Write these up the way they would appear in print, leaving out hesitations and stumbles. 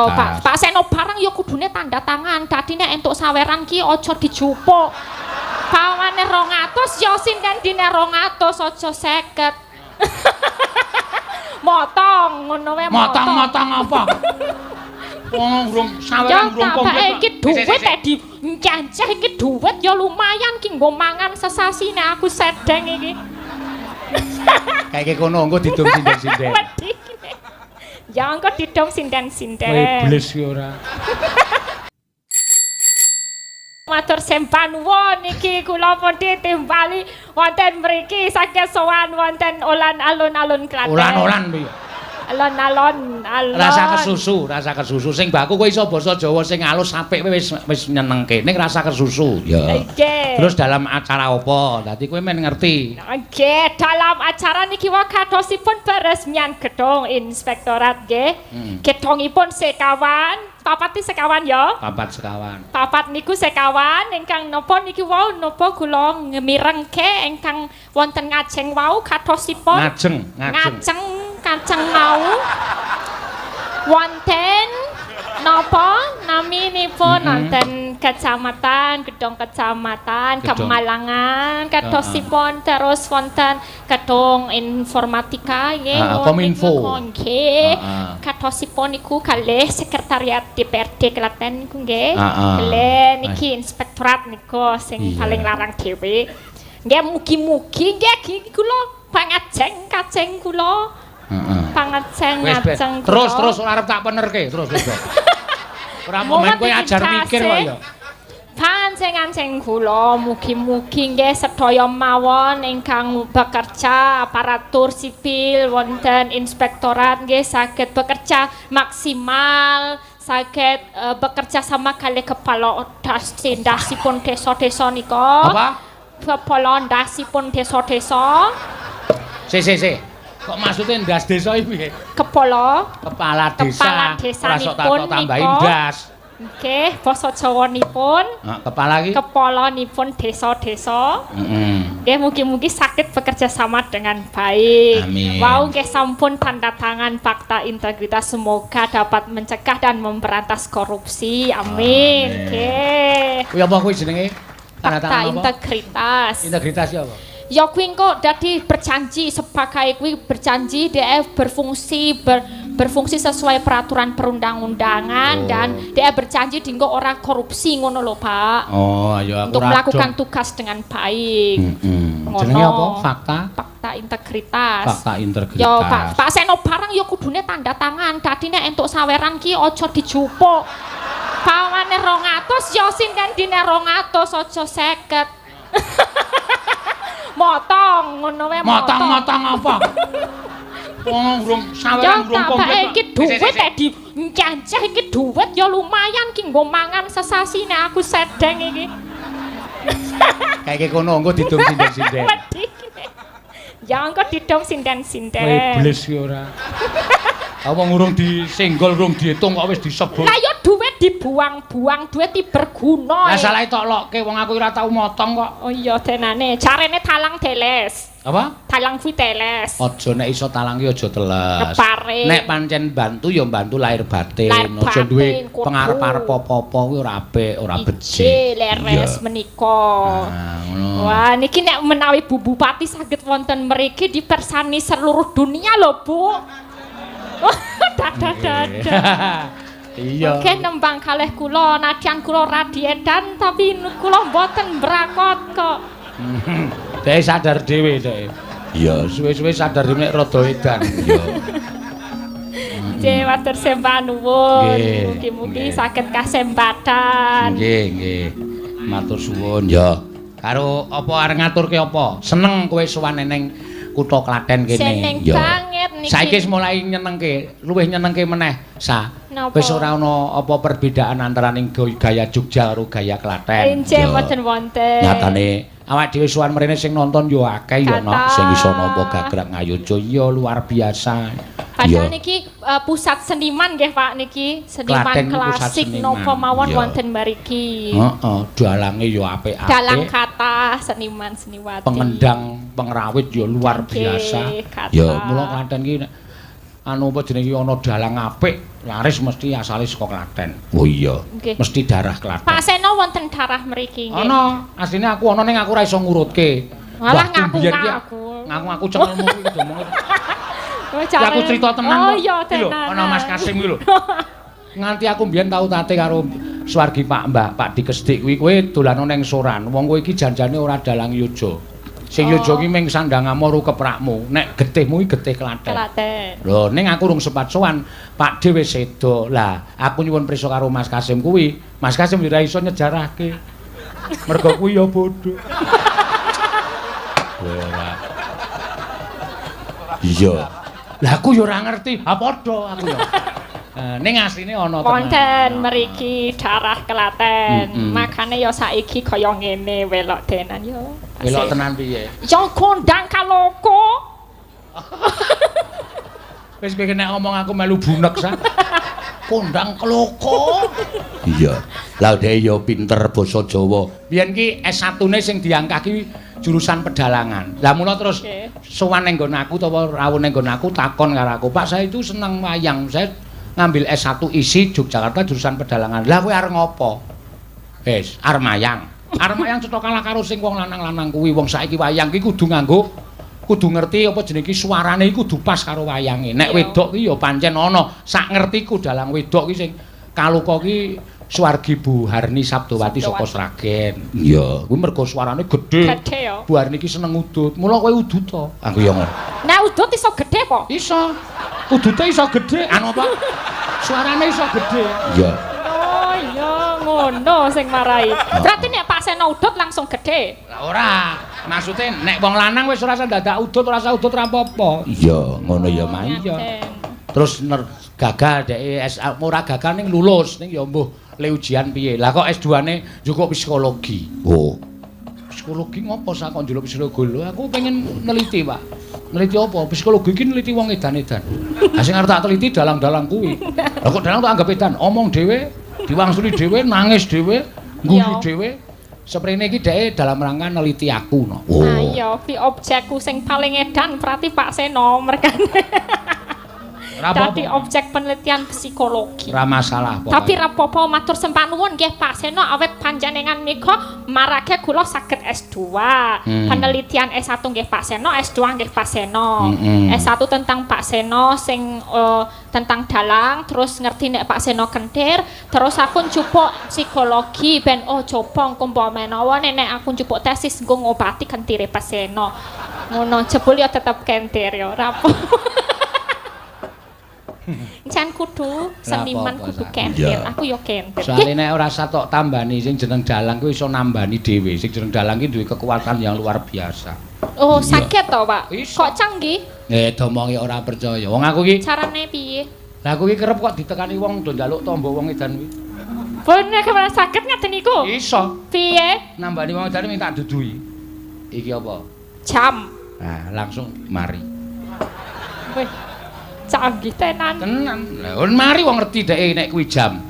Ya Pak, Pak Seno barang ya kudune tanda tangan. Dadi nek entuk saweran ki aja dijupuk. Pawane 200 ya sinden dine 200 aja 50. Motong ngono wae. Motong-motong apa? Wong urung Ya saweran urung tak komplit. iki duit tek di ncanceh iki duit ya lumayan ki nggo mangan sesasi nek aku sedeng iki. Kayak kono engko didum sinden-sinden. Wedi. Ya engko didum sinden-sinden. Kowe iblis ki ora. Matur sembah nuwun iki kula pun ditimbali wonten mriki saged sowan wonten olan alun-alun Klaten. Olan-olan piye? Alon-alon alon. Rasa kesusu, rasa kesusu sing baku kowe iso basa Jawa sing alus apik kowe wis wis nyenengke. Ning rasa kesusu. Ya. Nggih. Terus dalam acara apa? Dadi kowe men ngerti. Nggih, dalam acara niki wakatosipun peresmian gedung inspektorat nggih. Gedhongipun sekawan, papat sekawan ya. Papat sekawan. Papat niku sekawan ingkang napa niki wau napa kula ngemirengke ingkang wonten ngajeng wau katosipun Ngajeng, ngajeng. Ngajeng kacang mau wonten napa naminipun wonten kecamatan, gedung kecamatan Gedung. Kemalangan kadosipun, terus wonten gedung informatika nggih, wonten Kominfo. Nggih, kadosipun niku kalih sekretariat DPRD Klaten niku nggih, kalih niki inspektorat niku sing paling larang dhewe nggih. Mugi-mugi nggih kula pangajeng kajeng kula pangajeng Wis ben. ngajeng Terus kula. Terus ora arep tak penerke, terus wis ben. Ora momen kowe ajar mikir kok ya. Panjenengan kula mugi-mugi nggih sedaya mawon ingkang bekerja aparatur sipil wonten inspektorat nggih saged bekerja maksimal, saged bekerja sama kalih kepala ndasipun desa-desa nika. Apa? Kepala ndasipun desa-desa. Si si si. Kok maksudnya ndas desa iki piye? Kepala Kepala desa. Kepala Ora sok desanipun tak tambahi nika. ndas. Nggih, basa Jawanipun. Nah, kepala iki? Kepalanipun desa-desa. Nggih, mugi-mugi saged bekerja sama dengan baik. Amin. Wau nggih sampun tanda tangan fakta integritas, semoga dapat mencegah dan memberantas korupsi. Amin. Nggih. Kuwi apa kuwi jenenge? Tanda Fakta tangan apa? integritas. Integritas ya apa? Ya kuwi engko dadi berjanji sebagai kuwi berjanji DF berfungsi berfungsi sesuai peraturan perundang-undangan dan DF berjanji dinggo ora korupsi ngono lho, Pak. Oh, ayo aku Untuk ora melakukan dong. Tugas dengan baik. Ngono. Jenenge apa? Fakta? Fakta integritas. Fakta integritas. Ya Pak, Pak Seno barang ya kudune tanda tangan. Dadi nek entuk saweran ki aja dijupuk. Pawane 200 ya sinden dine 200 aja 50. Motong ngono wae. Motong-motong apa? Wong urung Ya saweran urung tak komplit. iki duit tek di ncanceh iki duit ya lumayan ki nggo mangan sesasi nek aku sedeng iki. Kayak kono engko didum sinden-sinden. Wedi. Ya engko didum sinden-sinden. Kowe iblis ki ora. Wong urung disenggol, urung diitung kok wis disebut. Lah ya duit dibuang-buang, duit iki berguna. Lah salah tok lokke wong aku ora tau motong kok. Oh iya tenane, carene talang teles. Apa? Talang kuwi teles. Aja nek iso talang ki aja teles. Kepare. Nek pancen bantu ya bantu lahir batin, Lahir aja duwe batin, kudu. pengarep-arep apa-apa kuwi ora apik, ora becik. Ije leres menika. Nah, ngono. Wah, niki nek menawi Bu Bupati saged wonten mriki dipersani seluruh dunia lho, Bu. Dadah dadah. Iya. Oke, nembang kalih kula, nadyan kula radi edan tapi kula mboten mbrakot kok. Dhek sadar dhewe dhek. Iya, suwe-suwe sadar dhewe nek rada edan. Iya. Nggih, matur sembah nuwun. Nggih, Mugi-mugi nggih. saged kasempatan. Nggih, nggih. Matur suwun ya. Karo apa arep ngaturke apa? Seneng kowe sowan ning kutha Klaten kene. Seneng banget niki. Saiki wis mulai nyenengke, luwih nyenengke meneh, Sa. Napa? Wis ora ana apa perbedaan antaraning gaya Jogja karo gaya Klaten. Injih, mboten wonten. Nyatane awak dhewe sowan mrene sing nonton yo akeh ya, Nok, Kathah. Sing iso nampa gagrak Ngayogya ya luar biasa. Padahal niki pusat seniman nggih, Pak, niki, seniman Klaten niku pusat klasik seniman. napa mawon wonten mriki. Heeh, dalange yo apik-apik. Dalang kathah seniman seniwati. Pengendang, pengrawit ya luar Nggih, biasa. Kathah. Ya, mula Klaten ki nek anu apa jenenge ana dalang apik, laris mesti asale saka Klaten. Oh iya. Mesti darah Klaten. Pak Seno wonten darah mriki nggih. Ana, asline aku ana ning aku ora iso ngurutke. Walah ngaku-ngaku. Ngaku-ngaku cengelmu kuwi domong. Aku cerita tenan kok. Oh iya tenan. Ana Mas Kasim kuwi lho. Nganti aku mbiyen tau tate karo swargi Pak Mbah, Pak Dikesdik kuwi kowe dolano ning Soran. Wong kowe iki janjane ora dalang yojo. Sing yojo ki ming sandhangamu ru keprakmu, nek getihmu iki getih Klaten. Klaten. Lho, ning aku rung sempat sowan, Pak D wis sedo. Lah, aku nyuwun prisa karo Mas Kasim kuwi. Mas Kasim ora iso nyejarahke. Mergo kuwi ya bodho. Ora. Iya. Lah aku ya ora ngerti. Ha padha aku ya. Ning asline ana tenan. Wonten mriki darah Klaten. Makane ya saiki kaya ngene welok tenan ya. Welok tenan piye? Ya kondang kaloko. Wis kowe nek ngomong aku melu bunek sa. Kondang kaloko. Iya. Lah dhek ya pinter basa Jawa. Biyen ki S1-ne sing diangkah ki jurusan pedalangan. Lah mula terus sowan ning nggon aku utawa rawuh ning nggon aku takon karo aku, "Pak, saya itu seneng wayang. Saya ngambil S1 ISI Yogyakarta jurusan pedalangan." Lah kowe arep ngopo? Wis, arep mayang. Arep mayang cetha kalah karo sing wong lanang-lanang kuwi. Wong saiki wayang ki kudu nganggo, kudu ngerti apa jenenge ki suarane iki kudu pas karo wayange. Nek wedok ki ya pancen ana. Sak ngertiku dalang wedok ki sing kaluka ki swargi Bu Harni Sabdowati saka Sragen. Iya, kuwi mergo suarane gedhe. Gedhe ya. Bu Harni ki seneng udut. Mula kowe udut to. Aku ya ngono. Nek udut iso gedhe apa? Iso. Udute iso gedhe. Anu apa? Suarane iso gedhe. Iya. Oh iya, ngono sing marai. Berarti nek Pak Seno udut langsung gedhe. Lah ora. Maksude nek wong lanang wis ora usah dadak udut, ora usah udut ora apa-apa. Iya, ngono ya, Mas. Iya. Terus gagal dhek ora gagal ning lulus ning ya mbuh le ujian piye. Lah kok S2-ne njukuk psikologi. Oh. Psikologi ngopo sak kok njaluk psikologi? Lho aku pengen neliti, Pak. Neliti apa? Psikologi iki neliti wong edan-edan. Lah sing arep tak teliti dalang-dalang kuwi. Lah kok dalang tak anggap edan, omong dhewe, diwangsuli dhewe, nangis dhewe, ngguyu dhewe. Seprene iki dhek dalam rangka neliti aku no. Oh. Ah iya, ki objekku sing paling edan berarti Pak Seno mergane. Dadi objek penelitian psikologi. Ora masalah pokoke. Tapi ra apa-apa matur sembah nuwun nggih Pak Seno awet panjenengan nika marake kula saged S2. Penelitian S1 nggih Pak Seno, S2 nggih Pak Seno. S1 tentang Pak Seno sing tentang dalang, terus ngerti nek Pak Seno kentir, terus aku njupuk psikologi ben oh coba engko mbok menawa nek aku njupuk tesis nggo ngobati kentire Pak Seno. Ngono jebul ya tetep kentir ya ora apa. Jan kudu seniman kudu kentir, aku ya kentir. Soale nek ora usah tok tambani sing jeneng dalang kuwi iso nambani dhewe. Sing jeneng dalang ki duwe kekuatan yang luar biasa. Oh, saged to, Pak? Kok canggih? Domongi ora percaya. Wong aku ki carane piye? Lah aku ki kerep kok ditekani wong do njaluk tombo wong edan kuwi. Bener kemana saged ngaten niku? Iso. Piye? Nambani wong edan minta duduhi. Iki apa? Jam. Nah, langsung mari. Wih. Canggih tenan. Tenan. Lah mari wong ngerti dhek nek kuwi jam.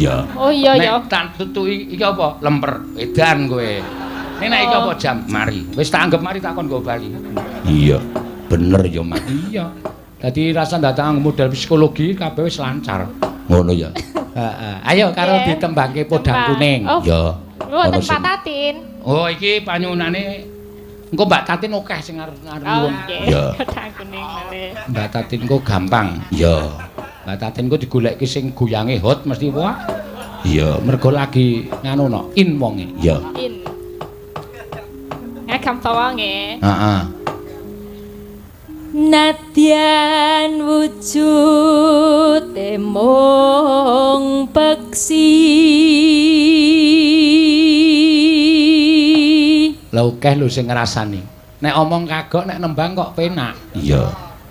Iya. Oh iya ya. Nek tak tutuki iki apa? Lemper. Edan kowe. Nek nek iki apa jam? Mari. Wis tak anggap mari tak kon nggo bali. Iya. Bener ya, Mas. Iya. Dadi rasa datang model psikologi kabeh wis lancar. Ngono ya. Heeh. Ayo karo ditembangke podang kuning. Ya. Wonten Pak Tatin. Oh iki panyuwunane engko Mbak Tatin akeh sing arep nyuwun. Iya. Podang kuning malih. Mbak Tatin engko gampang. Iya. Mbak Tatin engko digolekke sing goyange hot mesti wah. Iya, mergo lagi nganu no, in wonge. Iya. In. Gampang wonge. Heeh. Nadyan wujud mung peksi. Lah akeh lho sing ngrasani. Nek omong kagok nek nembang kok penak. Iya.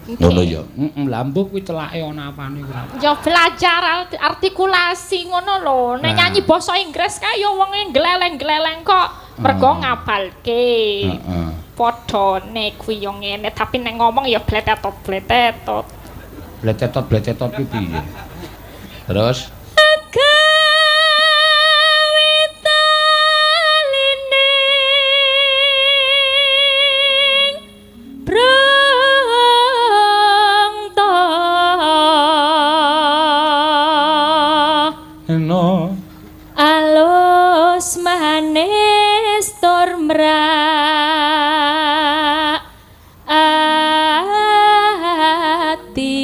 Ngono ya. Heeh, lha mbok kuwi telake ana apane kuwi. Ya belajar artikulasi ngono lho. Nek nyanyi basa Inggris kae ya wonge gleleng-gleleng kok mergo ngapalke. Heeh. Padha nek kuwi yo ngene, tapi nek ngomong ya bletetot-bletetot. Bletetot-bletetot kuwi piye? Terus Neno. Alus manis tur mrak ati.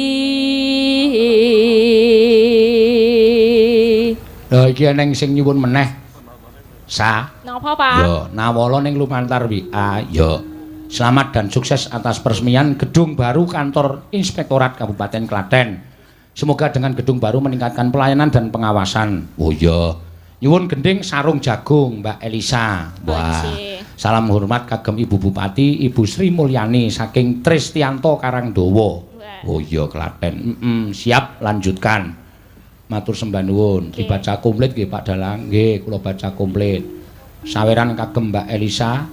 Lha iki eneng sing nyuwun meneh. Sa. Napa, Pak? Yo, nawala ning lumantar WA. Yo. Selamat dan sukses atas peresmian gedung baru kantor Inspektorat Kabupaten Klaten. Semoga dengan gedung baru meningkatkan pelayanan dan pengawasan. Oh iya. Nyuwun gending sarung jagung Mbak Elisa. Wah. Salam hormat kagem Ibu Bupati Ibu Sri Mulyani saking Tristianto Karangdowo. Oh iya Klaten. Siap lanjutkan. Matur sembah nuwun. Dibaca komplit nggih Pak Dalang. Nggih, kula baca komplit. Saweran kagem Mbak Elisa.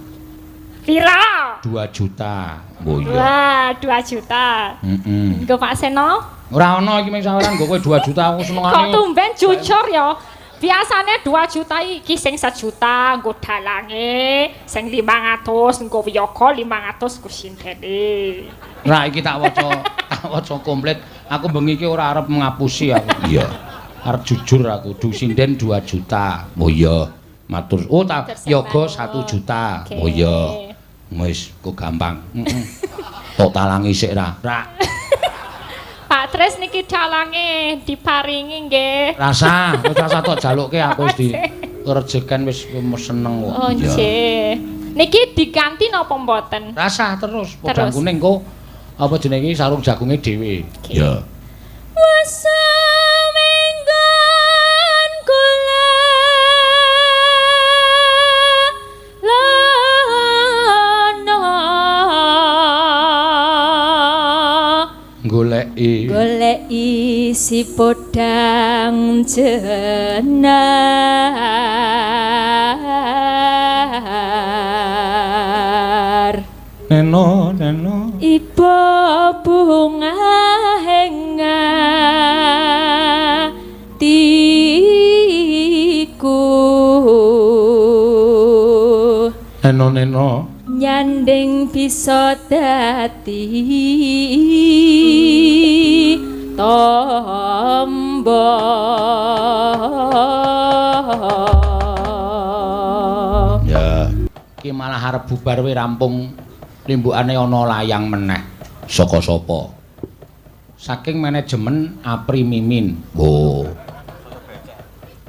Pira? 2 juta. Oh iya. Wah, 2 juta. Heeh. Nggo Pak Seno? Ora ana iki mung saweran nggo kowe 2 juta aku senengane. Kok tumben jujur ya. Biasane 2 juta iki sing 1 juta nggo dalange, sing 500 nggo wiyaga, 500 nggo sindene. Lah iki tak waca, tak waca komplit. Aku bengi iki ora arep ngapusi aku. Iya. Arep jujur aku, du sinden 2 juta. Oh iya. Matur. Oh ta yoga 1 juta. Oh iya. Wis kok gampang. Heeh. Tok talangi sik ra. Ra. Pak Tris niki dalange diparingi nggih. Rasa, wis rasa tok jalukke aku wis di rejeken wis seneng kok. Oh nggih. Niki diganti napa mboten? Rasa terus podang kuning kok apa jenenge sarung jagunge dhewe. Iya. Wasamenggon kula lana goleki goleki si podang jenar neno neno iba bunga atiku neno neno nyanding bisa dadi tombo. Ya iki malah arep bubar we rampung limbukane ana layang meneh. Saka sapa? Saking manajemen Apri Mimin. Oh.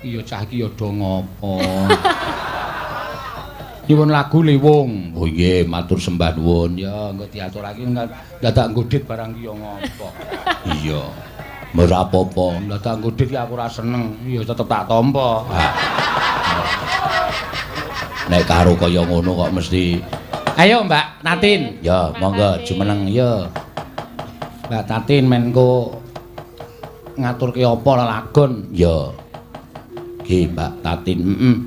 Iya cah iki ya do ngopo. Nyuwun lagu Liwung. Oh nggih, matur sembah nuwun. Ya engko diaturake dadak nggodhit barang ki ya ngopo. Iya. Ora apa-apa. Dadak nggodhit ki aku ora seneng. Ya tetep tak tampa. Nek karo kaya ngono kok mesti. Ayo Mbak Tatin. Ya, monggo jumeneng ya. Mbak Tatin menko ngaturke apa lelagon? Ya. Nggih Mbak Tatin. Heeh.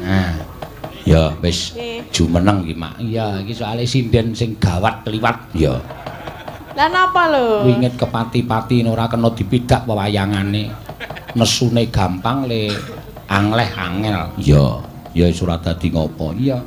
Nah, ya wis jumeneng iki Mak. Iya, iki soalé sinden sing gawat kliwat. Ya. Lah napa lho? Winget kepati-pati ora kena dipidak wewayangane. Nesune gampang le angleh angel. Iya, ya wis ora dadi ngopo. Iya.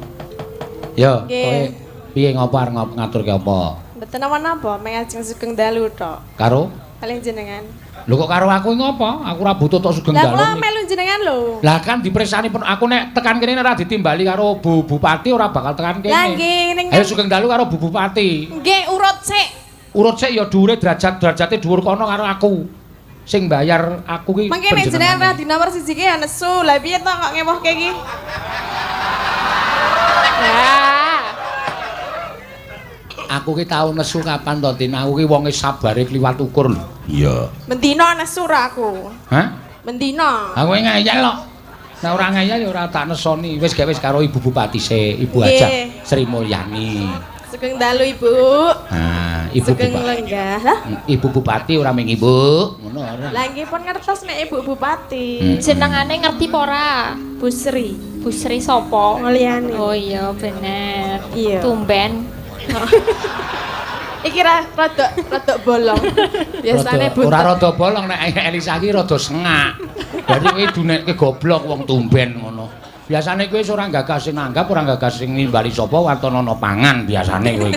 Ya, kowe piye ngopo arep ngaturke apa? Mboten napa-napa, mung ajeng sugeng dalu tok. Karo? Kalih jenengan. Lho kok karo aku ngopo? Aku ora butuh tok sugeng dalu. Lah kula melu jenengan lho. Lah kan dipresani pun aku nek tekan kene ora ditimbali karo Bu Bupati ora bakal tekan kene. Lah nggih ning ayo sugeng dalu karo Bu Bupati. Nggih urut sik. Urut sik ya dhuwure derajat-derajate dhuwur kono karo aku. Sing bayar aku ki mengke nek jenengan ra di nomor 1 ki ya nesu. Lah piye to kok ngewohke iki? Ya. Aku ki tau nesu kapan to, Tin? Aku ki wonge sabare kliwat ukur lho. Iya. Mendina nesu ra aku. Hah? Mendina. Aku ngeyel kok. Nek ora ngeyel ya ora tak nesoni. Wis gawe wis karo Ibu Bupati sik, Ibu Hajah Sri Mulyani. Sugeng dalu, Ibu. Nah, Ibu Sugeng Bupati. Lenggah. Lah? Ibu Bupati ora mung Ibu, ngono ora. Lah nggih pun ngertos nek Ibu Bupati. Jenengane ngerti apa ora? Bu Sri. Bu Sri sapa? Mulyani. Oh iya bener. Iya. Tumben. Iki rada rada bolong. Biasane buntut. Ora rada bolong nek Elisa iki rada sengak. Berarti kowe dunekke goblok wong tumben ngono. Biasane kowe wis ora gagas sing nanggap, ora gagas sing nimbali sapa waton ana pangan biasane kowe.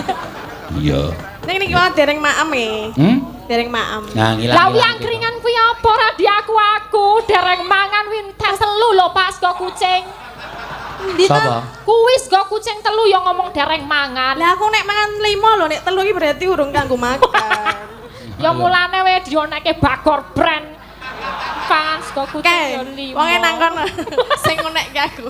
Iya. Ning niki wae dereng maem e. Hmm? Dereng maem. Nah, ngilang. Lah wi angkringan kuwi apa ora diaku-aku, dereng mangan wi entek telu lho Pak sego kucing. Endi to? Sapa? Kuwi sego kucing telu ya ngomong dereng mangan. Lah aku nek mangan 5 lho, nek telu iki berarti urung kanggo makan. Ya mulane we dionekke Bagor brand. Pangan sego kucing Kae, ya lima. wonge nang kono. Sing ngonekke aku.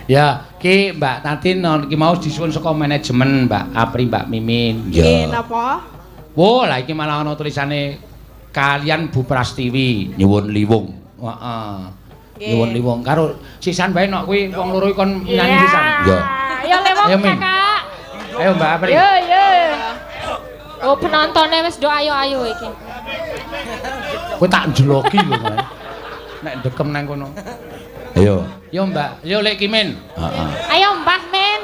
Ya, ki Mbak Tatin ki mau disuwun saka manajemen Mbak Apri Mbak Mimin. Nggih, napa? Wo, lah iki malah ana tulisane kalian Bu Prastiwi nyuwun liwung. Heeh. Nyuwun liwung karo sisan bae nok kuwi wong loro kon nyanyi sisan. Ya. Ya lewat Ayo, Min. Kakak. Ayo Mbak Apri. Yo yo. Oh penontonnya wis do ayo-ayo iki. Kowe tak njeloki lho kowe. Nek ndekem nang kono. Ayo. Yo Mbak, yo Lek Kimin. Heeh. Ayo Mbah Men.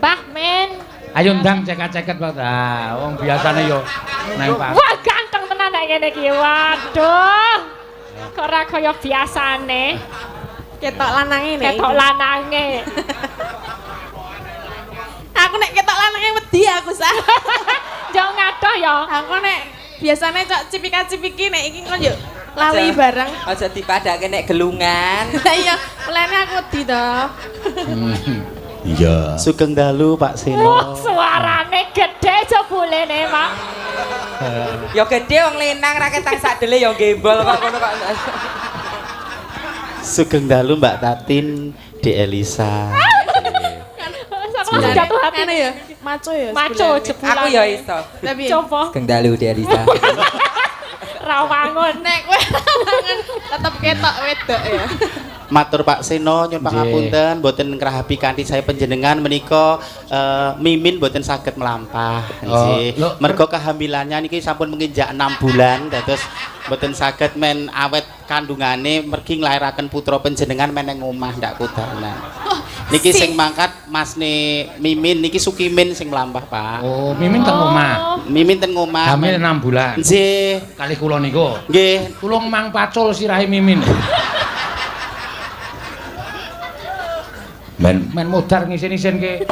Mbah Men. Ayo ndang ceket-ceket Pak. Ah, wong biasane yo nang Pak. Wah ganteng tenan nek ngene iki. Waduh. Kok ora kaya biasane. Ketok lanange nek. Ketok lanange. Aku nek ketok lanange wedi aku sah. Yo ngadoh ya. Aku nek biasane cok cipika-cipiki nek iki kok yo lali bareng. Aja dipadake nek gelungan. Lah iya, mulane aku wedi to. Iya. Sugeng dalu Pak Seno. Wah, suarane gede jebulene, Pak. Ya gede wong lenang ra ketang sadele ya gembol kok ngono kok. Sugeng dalu Mbak Tatin, Dek Elisa. Aku langsung jatuh hati. Anu ya, maco ya. Maco jebulane. Aku ya iso. Lah piye? Coba Sugeng dalu Dek Elisa. rawangun. Nek kowe rawangun tetep ketok wedok ya. Matur Pak Seno nyuwun pangapunten mboten ngrahapi kanthi saya panjenengan menika Mimin mboten saged mlampah. Nggih. Oh, Mergo kehamilannya niki sampun menginjak 6 bulan dados mboten saged men awet kandungane mergi nglairaken putra panjenengan men nang omah ndak kudanan. Niki sing mangkat masne Mimin niki Sukimin sing mlampah Pak. Oh, Mimin teng omah. Mimin ten omah. Hamil 6 bulan. Nggih. Kalih kula niku. Nggih. Kula mang pacul sirahe Mimin. Men Men modar ngisin-isin ke.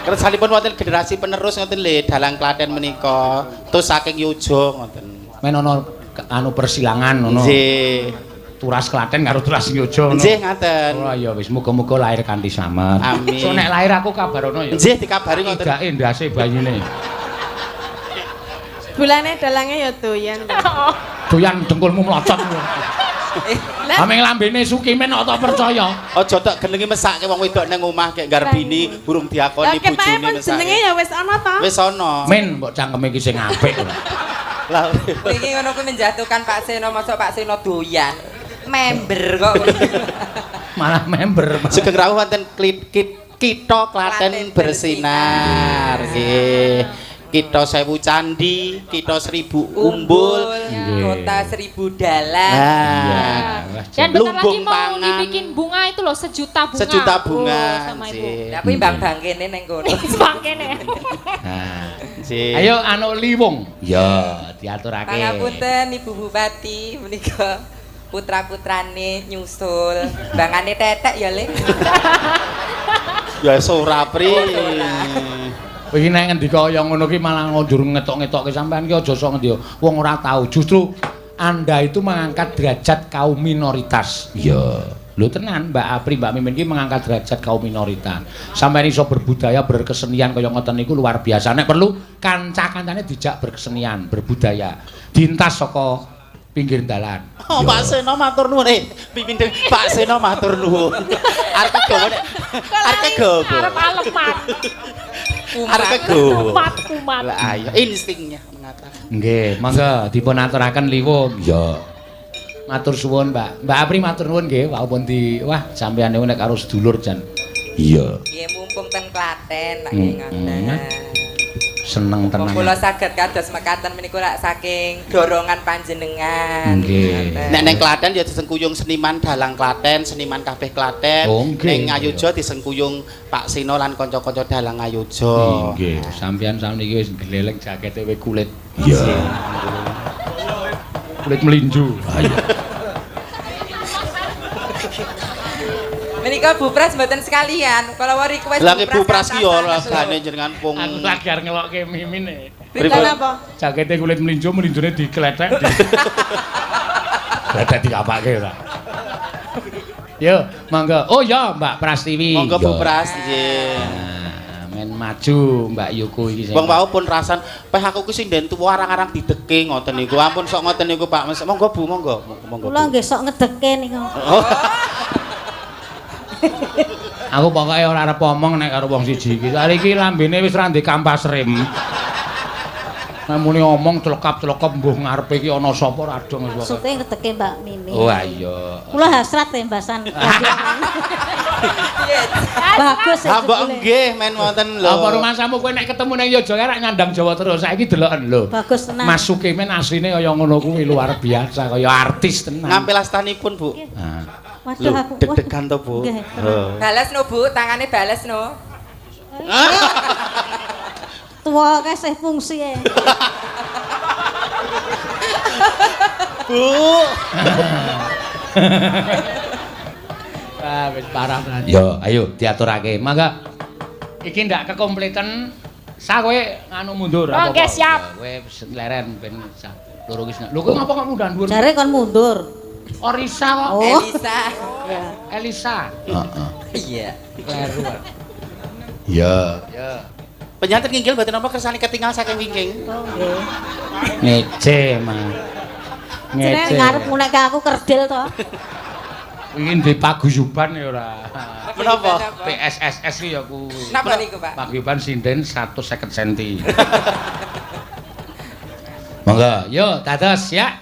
Kersanipun wonten generasi penerus ngoten lho dalang Klaten menika. Terus saking Yojo ngoten. Men ana anu persilangan ngono. Nggih. Turas Klaten karo turas Yojo ngono. Nggih ngaten. Oh ya wis muga-muga lahir kanthi slamet. Amin. So nek lahir aku kabarono ya. Nggih dikabari ngoten. Idake ndase bayine. Bulane dalange ya doyan. Doyan dengkulmu mlocot. Ameng lambene Sukimin kok tak percaya. Aja tok genengi mesake wong wedok nang omah kek garbini burung diakoni Lah ketake bojone pun jenenge mesake. ya wis ana to. Wis ana. Men mbok cangkeme iki sing apik ora. Lah Iki ngono kuwi menjatuhkan Pak Seno, mosok Pak Seno doyan. Member kok. Malah member. Sugeng rawuh wonten Kitha Klaten bersinar. Nggih. Kitha Sewu Candi, Kitha Seribu Umbul, Kota Seribu Dalang. Nah, Dan bentar lagi Lumbung mau pangan. dibikin bunga itu loh, sejuta bunga. Sejuta bunga. Oh, sama ibu. Nggih. Lah kuwi bang-bang kene ning kono. Bang kene. Nah. Nggih. Ayo anu liwung. Ya. Diaturake. Pangapunten Ibu Bupati menika putra-putrane nyusul. Bangane tetek ya, Le. Ya ora pri. Iki nek ngendika kaya ngono ki malah njur ngetok-ngetokke sampean ki aja sok ngendi wong ora tahu. Justru Anda itu mengangkat derajat kaum minoritas. Iya. Lho tenan Mbak Apri, Mbak Mimin ki mengangkat derajat kaum minoritas. Sampeyan iso berbudaya, berkesenian kaya ngoten niku luar biasa. Nek perlu kanca-kancane dijak berkesenian, berbudaya. Dintas saka pinggir dalan. Oh, Pak Seno matur nuwun. Mimin Pak Seno matur nuwun. Arep kegawa nek arep kegawa. Arep alemat. Arep kegawa. Kumat kumat. Lah ayo instingnya mengatakan. Nggih, monggo dipun aturaken liwung. Ya. Matur suwun, Mbak. Mbak Apri matur nuwun nggih, wau pun di wah sampeyan niku nek karo sedulur jan. Iya. Nggih mumpung ten Klaten lak nggih ngoten. Seneng tenan. Kula saged kados mekaten menika lak saking dorongan panjenengan. Nggih. Nek neng Klaten ya disengkuyung seniman dalang Klaten, seniman kabeh Klaten. Oh, nggih. Ning Ngayogya disengkuyung Pak Seno lan kanca-kanca dalang Ngayogya. Nggih, sampeyan sakniki wis gleleng jakete we kulit. Iya. Kulit melinju. Ayo. Menika Nika Bu Pras mboten sekalian. Kalau request Lah Bu Pras ki yo kathah regane jenengan pung. Aku lagi arep ngelokke Mimin e. Pripun apa? Jakete kulit melinjo, melinjone dikletek. Kletek dikapake ora. Yo, monggo. Oh ya, Mbak Prastiwi. Monggo Bu Pras nggih. Nah, men maju Mbak Yuko iki sing. Wong wau pun rasan, peh aku ki sing den tuwa arang-arang dideke ngoten niku. Ampun sok ngoten niku Pak. Monggo Bu, monggo. Monggo. Kula nggih sok ngedeke niku. Oh. Aku pokoke ora arep omong nek karo wong siji iki. Soale iki lambene wis ra ndek kampas rem. Nek muni omong clekap-clekep mbuh ngarepe iki ana sapa ora dong wis pokoke. Maksude ngedeke Mbak Mimi. Oh iya. Kula hasrat tembasan. Bagus Ha mbok nggih men wonten lho. Apa rumasamu kowe nek ketemu nang Yogyakarta rak nyandang Jawa terus. Saiki deloken lho. Bagus tenan. Masuke men asline kaya ngono kuwi luar biasa kaya artis tenan. Ngampil astanipun, Bu. Nah. Waduh aku deg-degan to, Bu. Bales no, Bu, tangane bales no. Tuwa kae sih fungsi e. Bu. Ah wis parah tenan. Yo, ayo diaturake. Mangga. Iki ndak kekompletan. Sa kowe nganu mundur Oh, nggih, siap. Kowe leren ben loro wis. Lho kowe ngapa kok mundur dhuwur? Jare kon mundur. Orisa kok. Oh. Elisa. Elisa. Heeh. Iya. Kleru. Iya. Ya. Penyanten nginggil mboten napa kersane ketinggal saking wingking. Oh nggih. Ngece, Mas. Ngece. Ngarep ngunekke aku kerdil to. Iki ndek paguyuban ya ora. Menapa? PSSS ki ya kuwi. Napa niku, Pak? Paguyuban sinden 150 cm. Monggo, yo dados ya.